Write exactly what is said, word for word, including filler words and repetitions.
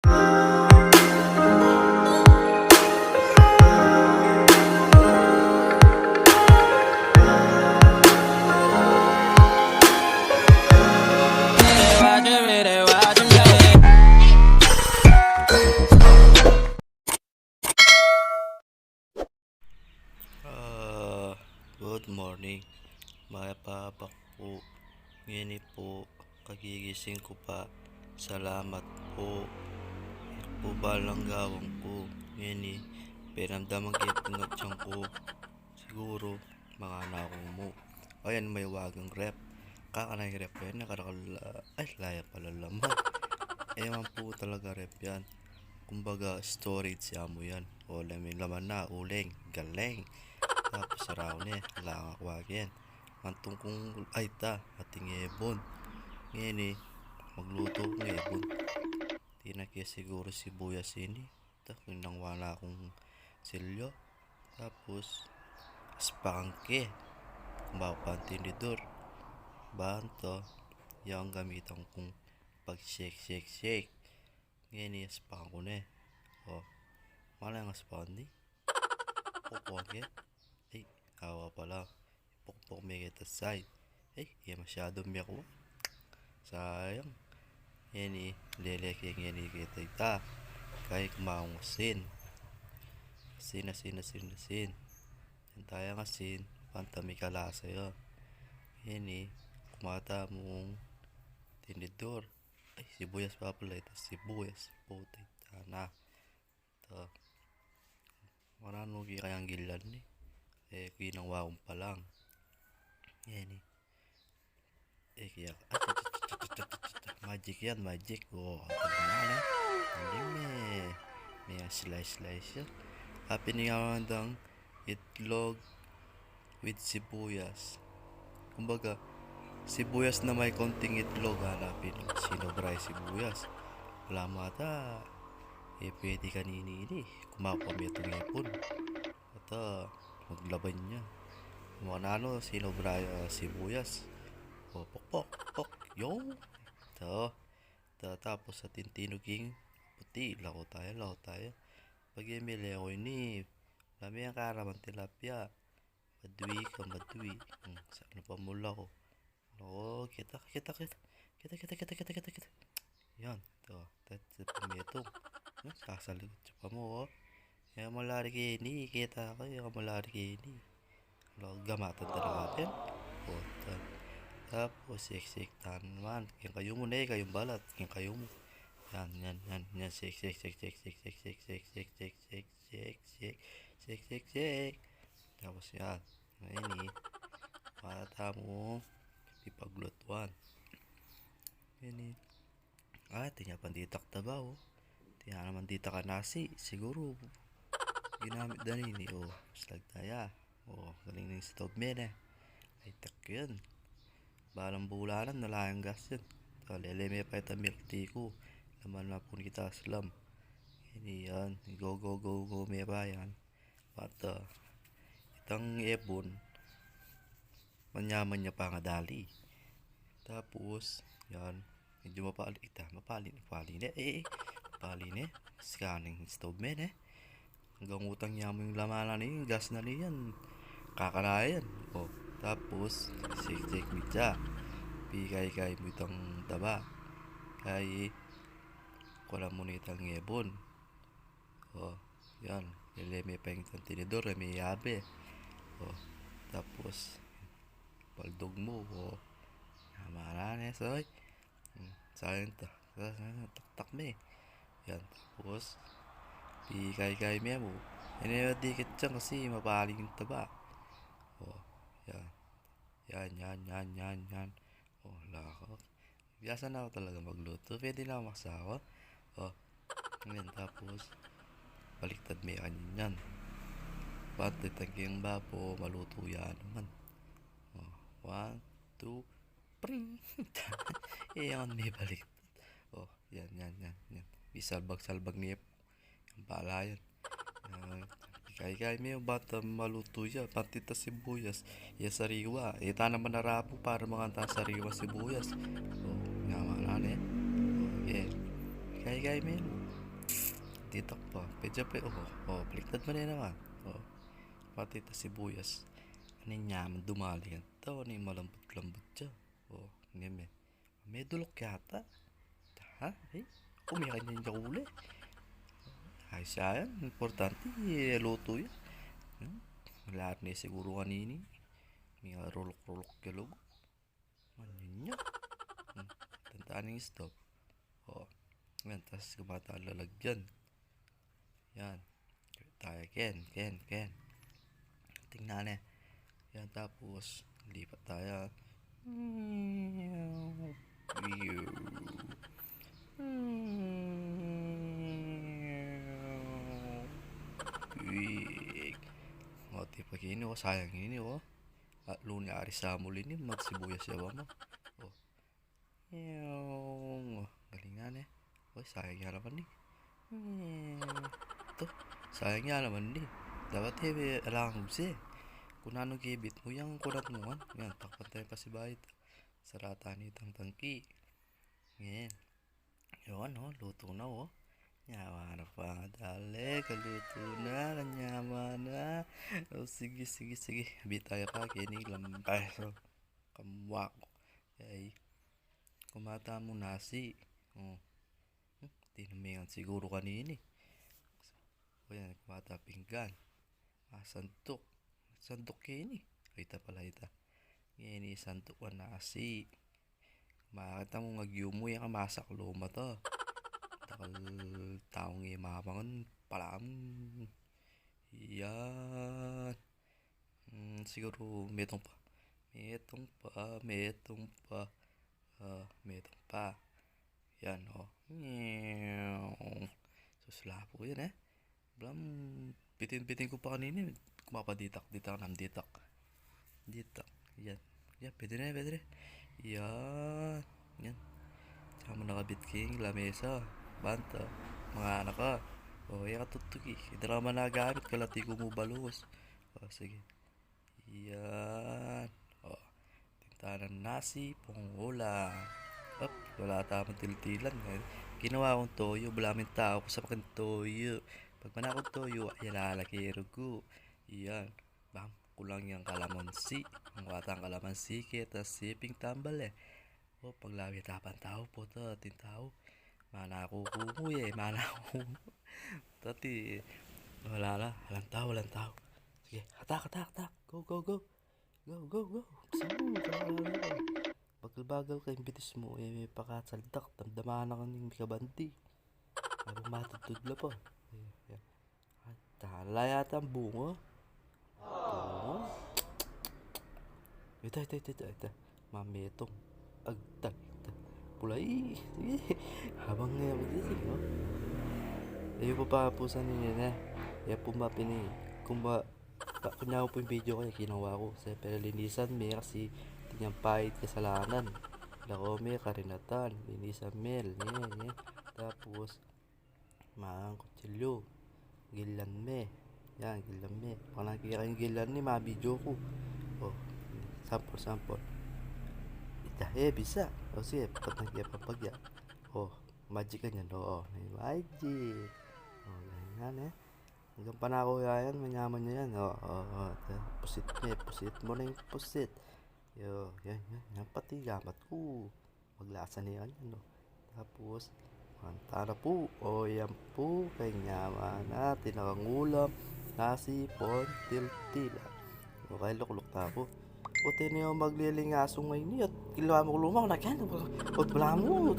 Ah, good morning. Mayap a abak pu. Ngeni pu, kagigising ku pa. Salamat pu. Ika pu balang gawang ku. Ngeni, penamdaman ke pu ing atyan ku. Siguru, manganan ku mu. Ayan, maywagang ref. Kakananu ing ref yan, nakarakal, ay, laya pala laman. E man pu talaga ref yan. Kumbaga, storage ya mu yan. O, laman, laman na, uling, galing. Tapos, saraw ne, ala nang kuwagin. Mantung kung, ay, ta, ating ebon. Ngeni, maglutu kung ebon. Tinan ke siguru sibuyas ini. Ta, kinangwa na kung silyo. Tapos, aspakan ke. Kumbaga, pang tinidor. Banto. Yang gamitan kung pag-shake, shake, shake. Ngeni, aspakan ku ne. O. Mana yang aspakan di? Pokpok ke. Ay, awa pala. Pokpok me keta side. Ay, e masyadung mekwa. Sayang. Ngeni, lele ke ngeni keta ita. Kaya kumawa kung asin. Asin, asin, asin, asin. Yan taya ing asin. Panta mikalasa ya. Ngeni, kumawa tamu kung tinidor. Ay, sibuyas pa pala ita. Sibuyas. Puti. Tana. Ta. Maranu ke kayang gilan ni. E, kinangwa kung palang. Yan e. E, kaya, ah, magic yan, magic. O, atin na, galing e. May slice, slice yan. Happy ni nga dang itlog with sibuyas. Kumbaga, sibuyas na may konting itlog, hanapin. Sinobra ing sibuyas. Ala mu ata, e, pwede kanini ini. Kumawa pa metung ebon. Ata, maglaban ya. Mananu, sinobra ya sibuyas. O, pok, pok, pok. Yo. Ata, ata, tapos atin tinuking puti. Lako taya, lako taya. Pag-emile ko ini, lami ang karaman tilapia. Madui ka, madui. Hmm, sana pa mula ko. O, kita, kita, kita. Kita, kita, kita, kita, kita, kita. Yan, to. That's it, metung. Yan, sasalikut ya pa mu, o. Yan, malari keni, kita ka, yan, malari keni. Lo, gamatan talaga atin. Puta. Tapos, siksik tamu naman. Keng kayu mu ne, kayung balat. Keng kayu mu. Yan, yan, yan, yan. Siksik, siksik, siksik, siksik. Shake, shake, shake. Tapos yan. Ngeni, para tamu ipaglutuan. Ngeni. Ah, tinya pa ditak taba, o. Tinya naman ditak a nasi. Siguru, ginamit da nini, o. Slag taya. O, galing ning stove me ne. Ay, tak yan. Balang bulanan, ala yang gas yan. O, lele me pa ita milk tea ku. Laman na pun kita slam. Ini yan. Go, go, go, go me pa yan. Bata, itang ebon, manyaman ya pangadali. Tapos, yan, medyu mapali, ita, mapali, mapali ne, e, e, mapali ne. Scanning stove me ne. Anggang utang ya mu ing laman na ni, gas na ni yan. Kakanayan. O, tapos, siksik mu itya. Pikay-kay mu itang taba. Kay, kuanan mu ne itang ebon. O, yan. Lele me pa ing tinidor, e, me yabe. O, tapos, baldog mu, o. Tama na, ne, soy. Hmm, sayang ta. Taktak me. Yan, tapos, pikay-kay me mu. Ini, dikit yan kasi mapaling taba. O, yan. Yan, yan, yan, yan, yan. O, lakak. Biasa na ku talaga magluto. Pwede na ku makasawa. O. Ngayon, tapos, baliktad me kanyan. Bantay tang keng babo, maluto ya naman. O, one, two, pring! E, yan, me baliktad. O, yan, yan, yan, yan. Bisalbag-salbag ne. Ang pala yan. Yan. Kay, kay, me, bantay maluto ya. Pati ta sibuyas. Ya sariwa. E, tana manarapu para manganta sariwa sibuyas. O, nga mana ne. Okay. Kay, kay, me. Ditak pa. Pedya pa, o, o, baliktad mu ne naman. O, pati ta sibuyas. Ani nyaman dumali yan. Tau, ani malambut-lambut ya. O, neme. Medulok yata. Ha? E, kumikan ya uli. Ay, sayang. Importante, e, lutu ya. Hmm? Lahat ne siguru kanini. May rulok-rulok ya lugu. Manyan ya. Hmm. Tantaan ing stove. O. Yan, tas kumata lalagyan. Yan. Tayo, ken, ken, ken. Tingnan e. Yan, tapos, lipat tayo. Wig. O, tipa kini, o, sayang ini, o. At luni ari samul ini, mat sibuyas ya ba mo? O. Yung, o, galingan e. Uy, sayang ya naman ni. Yung, to, sayang ya naman ni. Dapat e, alang guse. Kung nanu gibit mu, yang kunat mu, kan? Yan, takpan tayo pa si Bayit. Saratan itang tangki. Yan. Yun, o, lutu na, o. Nyaman na pa, dali, kalutu na, kanyaman na. O, sige, sige, sige. Bitaya pa, kini, lam-, ay, so, kamwak. Ay, kumata mu nasi. O. Hmm, tinumingan siguru kanini. O yan, kumata pinggan. Ah, sanduk. Sanduk kini. Ay, ita pala, ita. Ngeni, sanduk wa nasi. Makita mu nga giumu ya ka masak luma to. Dakal tau nge mamangan palamu. Yan. Hmm, siguru metung pa. Metung pa, metung pa. Ah, metung pa. Yan, o. Sus, lapu yan, e. Blam, bitin-bitin ku pa kanini. Kumapa ditak, ditak, nam ditak. Ditak. Yan. Yan, pwede na, pwede na. Yan. Yan. Tsaka mu nakabit king lamesa. Banta. Mga anak ka. O, yan katutuki. Ita naman nagamit, kalati ku mu balus. O, sige. Yan. O. Tintanan nasi, pangulam. Op, wala tamang tiltilan. Ginawa kung toyo, balamu ing tau ku sa pakin toyo. Pag mana kung toyo, ay lalaki rugu. Yan. Bam, kulang yang kalamansi. Ang watang kalamansi, kita siping tambal e. O, paglawi tapan tau, puta, tin tau. Mana ku kumu e, mana ku. Tati, wala la, alang tau, alang tau. Sige, atak, atak, atak. Go, go, go. Go, go, go. Sige, wala la. Bagal-bagal ka, imbitis mu, e, may pakasaldak, damdaman na kaning kabandi. Abang matudtud la pa. Ayan, ayan. Ay, tala yata ang bunga. Bunga? Ita, ita, ita, ita, ita. Mametung. Agta, agta. Pulai. Sige. Habang nga mag-isip, no? Ayo pa papusan niya na. Ayo po mapini. Kumba, pa, kunya po yung video ko, yung ginawa ko. Sa pero linisan, may kasi tinyang pahit kasalanan. Lako, may karinatan. Linisan, mel. Yan, yan. Tapos, Mga kutsilyo. Gilyan me. Yan, gilyan me. Pag nakikita yung gilyan ni, mga video ko. O, sample, sample. Ita, e, bisa. O, sige, pag nakikita pag ya. O, magic ka niyan. O, o, may magic. O, yan, yan, e. Hanggang panako yan, manyaman niya yan. O, o, o. Ito, pusit niya, pusit mo na yung pusit. Yo, yan, yan, yan pati gamat ko. Maglasa na yan, no? Tapos, manta na po. O, yan po. Kanyaman na, tinakangulam, nasi, pon, tiltila. O, kaya lukluk na po. O, tini yung maglilingaso ngayon, at kilawa mo kulumang na kaya, o, bala mo,